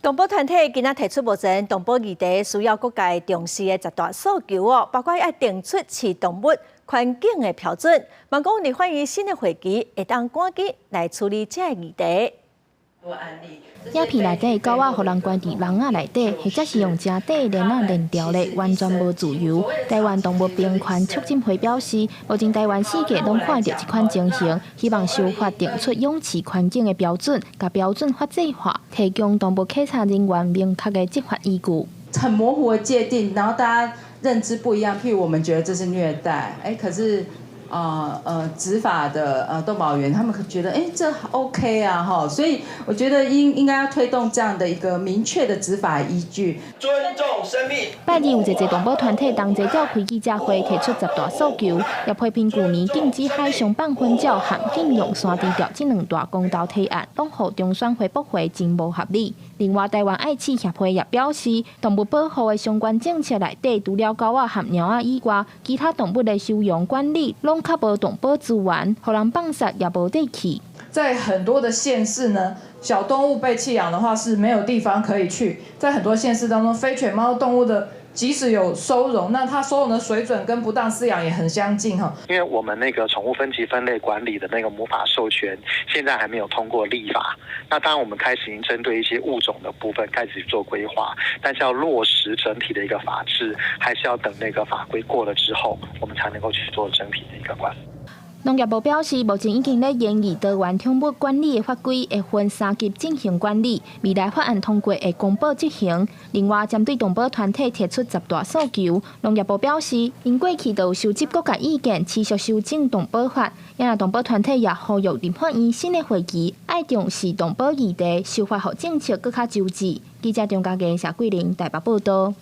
動保團體今仔提出目前動保議題需要各界重視的十大訴求哦，包括愛定出飼動物環境的標準，望講立法院新的會期會當趕緊來處理這个議題。影片內底狗仔予人關佇籠仔內底，或者是用誠短的鏈仔鏈牢咧，完全無自由。台灣動物平權促進會表示，目前台灣四界攏看著這款情形，希望修法定出養飼環境的標準，共標準法制化，提供動物稽查人員明確的執法依據。很模糊的界定，然後大家認知不一樣。譬如我們覺得這是虐待，欸，可是執法的動保員，他們覺得欸，這 OK 啊，哈，所以我覺得應該要推動這樣的一個明確的執法依據。尊重生命。拜二有濟濟動保團體同齊召開記者會，提出十大訴求，也批評舊年禁止海上放粉鳥和禁用山豬釣這兩大公投提案，攏予中選會駁回，真無合理。另外，台灣愛飼協會也表示，動物保護的相關政策內底，除了狗仔和貓仔以外，其他動物的收容管理攏較無動保資源，予人放殺也無底氣。在很多的縣市呢，小動物被棄養的話是沒有地方可以去。在很多縣市當中，非犬貓動物的即使有收容，那它收容的水準跟不當飼養也很相近哈。因為我們那個寵物分級分類管理的那個母法授權，現在還沒有通過立法。那當然，我們開始已經針對一些物種的部分開始做規劃，但是要落實整體的一個法制，還是要等那個法規過了之後，我們才能夠去做整體的一個管理。農業部表示，目前已經咧研議多元寵物管理的法規，會分三級進行管理，未來法案通過會公布執行。另外，針對動保團體提出十大訴求，農業部表示，𪜶過去都有收集各界意見，持續修正動保法。也動保團體也呼籲立法院新的會期愛重視動保議題，修法予政策閣較周至。記者張家健、謝桂玲台北報道。